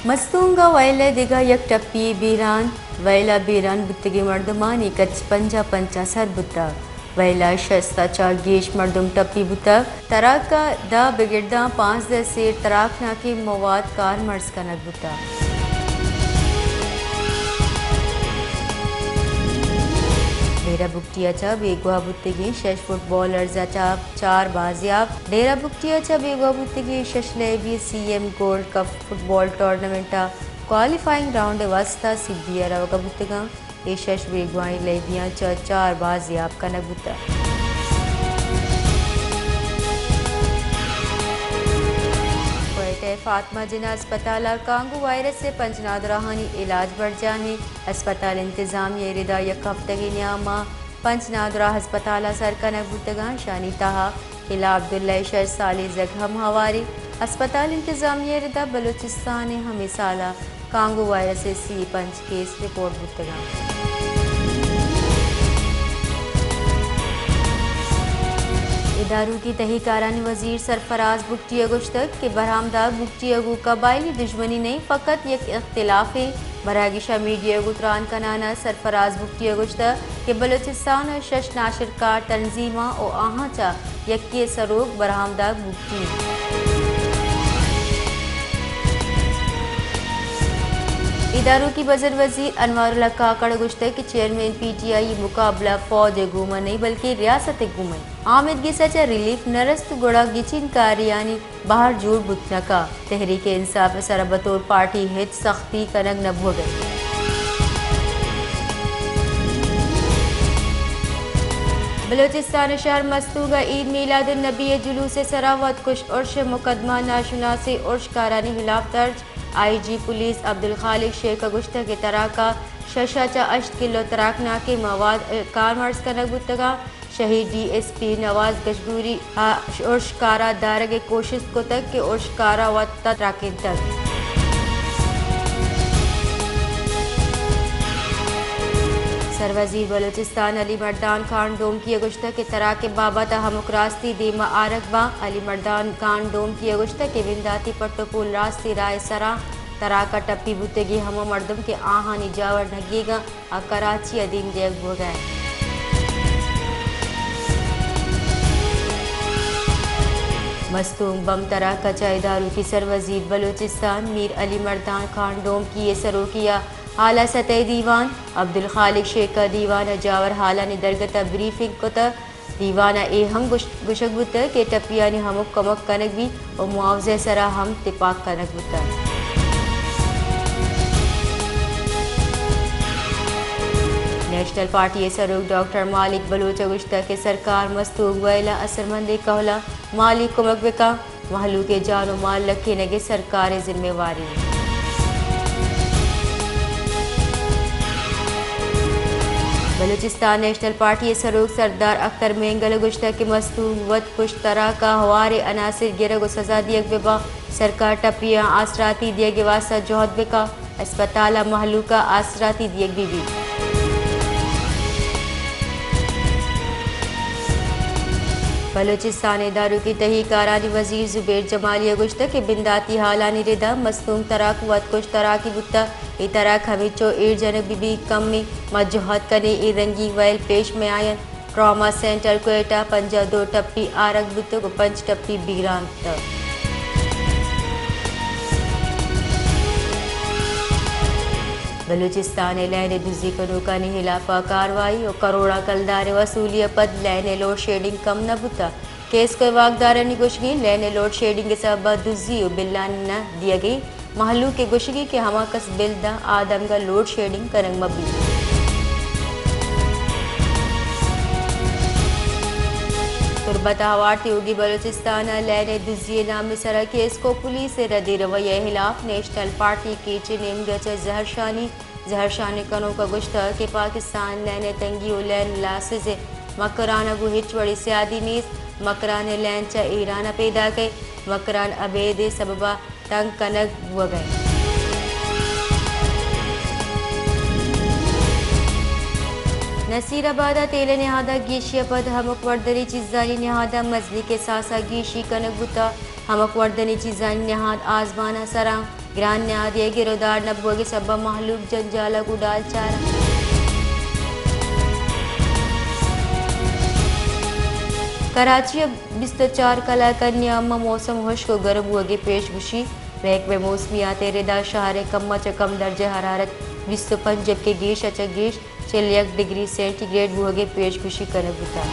مستونگ ءَ وئیل ءِ دگہ یک ٹپی بیران، وئیل ءَ بیران بوتگیں مردمانی کچ پنجاہ پنچ ءَ سر بوتگ۔ وئیل ءَ شست ءَ چہ گیش مردم ٹپی بوتگ۔ تراک ءَ دہ بگرداں پانزدہ سیر تراکناکیں مواد کارمرز کنگ بوتگ۔ ڈیرہ بگٹی ءَ چہ بیگواہ بوتگیں شش فٹبالرز ءَ چہ چار بازیاب۔ ڈیرہ بگٹی ءَ چہ بیگواہ بوتگیں شش لیبی C M gold cup football tournament ءِ کوالیفائنگ راؤنڈ ءِ واستہ سبی ءَ روگ ءَ بوتگاں۔ اے شش بیگواہیں لیبیاں چہ چار بازیاب کنگ بوتگ۔ کوئٹہ ءِ فاطمہ جناح ہسپتال ءَ کانگو وائرس ءِ پنچ نادراہانی علاج برجاہ اِنت۔ ہسپتال انتظامیہ ءِ ردا یک ہفتگے نیام ءَ پنچ نادراہ ہسپتال ءَ سر کنگ بوتگاں۔ اشانی تہا قلعہ عبداللہ ءِ شش سالیں زھگ ہم ہوارے۔ ہسپتال انتظامیہ ءِ ردا بلوچستان ءَ ہمے سال ءَ کانگو وائرس ءِ سی ءُ پنچ کیس رپورٹ بوتگاں۔ اداروکی تہی کارانی وزیر سرفراز بگٹی ءَ گوشتگ کہ برہمدار بگٹی ءَ گوں قبائلی دژمنی نہ اِنت، فقط یک اختلافے۔ مراگش ءَ میڈیا ءَ گوں تران کنان ءَ سرفراز بگٹی ءَ گوشتگ کہ بلوچستان ءِ شش ناشرکار تنظیماں ءُ آہاں چہ یکے ءِ سروک برہمدار بگٹی اِنت۔ اداروکی بزر وزیر انوار اللہ کاکڑ ءَ گوشتگ کہ چیئرمین پی ٹی آئی ءِ مقابلہ فوج ءِ گوما نہ اِنت بلکیں ریاست ءِ گوما اِنت۔ آمید گس ءَ چہ ریلیف نہ رست گڑا گچین کاریانی بہر جوڑ بوت نہ کنت۔ تحریک انصاف ءِ سرا بطور پارٹی ہچ سختی کنگ نہ بوگ ءَ اِنت۔ بلوچستان ءِ شہر مستونگ ءَ عید میلاد النبی ءِ جلوس ءِ سرا وت کش ارش ءِ مقدمہ، ناشناسیں ارش کارانی ہلاف درج۔ آئی جی پولیس عبدالخالق شیخ ءَ گوشتگ کہ تراک ءَ شش ءَ چہ ہشت کلو تراکناکیں مواد کارمرز کنگ بوتگ اَنت۔ شہید ڈی ایس پی نواز گجگوری ءَ ارشکار ءَ دارگ ءِ کوشست کتگ کہ ارشکار ءَ وت تراکینتگ۔ سروزیر بلوچستان علی مردان خان ڈومکی ءَ گوشتگ کہ تراک ءِ بابت ءَ ہمک راستی دیم ءَ آرگ باں۔ علی مردان خان ڈومکی ءَ گوشتگ کہ بنداتی پٹ ءُ پول راستی راہ ءِ سرا تراک ءَ ٹپی بوتگیں ہما مردم کہ آہانی جاور نگیگ اَنت، آ کراچی ءَ دیم دیگ بوگ ءَ اَنت۔ مستونگ بم تراک ءَ چہ اداروکی سروزیر بلوچستان میر علی مردان خان ڈومکی ءِ سروکی ءَ ہال ءَ ستئے دیوان، عبدالخالق شیخ ءَ دیوان ءَ جاور ہالانی درگت ءَ بریفنگ کتگ۔ دیوان ءَ اے ہم گوش-، گوشگ بوتگ کہ ٹپیانی ہمک کمک کنگ بیت ءُ معاوضہ ءِ سرا ہم تپاک کنگ بوتگ۔ نیشنل پارٹی ءِ سروک ڈاکٹر مالک بلوچ ءَ گوشتگ کہ سرکار مستونگ وئیل ءَ اثرمندیں کہول ءَ مالی کمک بہ کنت۔ مہلوک ءِ جان ءُ مال رکھینگ ءِ سرکار ءِ ذمہ واری اِنت۔ بلوچستان نیشنل پارٹی ءِ سروک سردار اختر مینگل ءَ گوشتگ کہ مستونگ وت کش تراک ءَ ہواریں عناصر گرگ ءُ سزا دیگ بہ باں، سرکار ٹپیاں آسراتی دیگ ءِ واستہ جہد بہ کنت۔ ہسپتال ءَ مہلوک ءَ آسراتی دیگ بہ بیت۔ بلوچستان ءِ داروکی تہی کارانی وزیر زبیر جمالی ءَ گوشتگ کہ بنداتی ہالانی ردا مستونگ تراک وت کش تراکے بوتگ، اے تراک ہمینچو ایر جنگ بہ بیت کم اِنت، ما جہد کنیں اے رنگیں وئیل پیش میاینت۔ ٹراما سینٹر کوئٹہ پنجاہ ءُ دو ٹپی آرگ بوتگ ءُ پنچ ٹپی بیران بوتگ۔ بلوچستان ءَ لین ءِ دزی کنوکانی ہلاپ ءَ کاروائی ءُ کروڑاں کلدار ءِ وصولی ءَ پد لین ءِ لوڈ شیڈنگ کم نہ بوتگ۔ کیسکو ءِ واکدارانی گوشگ اِنت لین ءِ لوڈ شیڈنگ ءِ سبب ءَ دزی ءُ بلانی نہ دیگ اِنت۔ مہلوک ءِ گوشگی کہ ہما کس بل دنت آ دمگ ءَ لوڈ شیڈنگ کنگ مہ بیت۔ تربت ءَ ہوار تیوگیں بلوچستان ءَ لین ءِ دزی ءِ نام ءِ سرا کیسکو پولیس ءِ ردیں رویہ ءِ ہلاپ نیشنل پارٹی کیچ ءِ نیمگ ءَ چہ زہرشانی۔ زہرشانی کنوک ءَ گوشتگ کہ پاکستان لین ءِ تنگی ءُ لین لاسز ءِ مکران ءَ گوں ہچ وڑیں سیادی نیست۔ مکران ءِ لین چہ ایران ءَ پیداک اِنت۔ مکران ابید ءِ سبب ءَ تنگ کنگ بوگ ءَ اِنت۔ نصیر آباد ءَ تیل ءِ نہاد ءَ گیشی ءَ پد ہمک وردنی چیزانی نہاد ءَ مزنیں کساس ءَ گیشی کنگ بوتگ۔ ہمک وردنی چیزانی نہاد آزمان ءِ سرا گران نہادے ءِ گرودار نہ بوگ ءِ سبب ءَ مہلوک جنجال ءَ گوں ڈال چار۔ کراچی ءَ بیست ءُ چار کلاک ءَ نیام ءَ موسم ہشک ءُ گرم بوگ ءِ پیش گوشی۔ محکمہ موسمیات ءِ ردا شہر ءِ کم ءَ چہ کم درجہ حرارت بیست ءُ پنچ جبکہ گیش ءَ چہ گیش چل یک ڈگری سینٹی گریڈ بوگ ءِ پیش گوشی کنگ بوتگ۔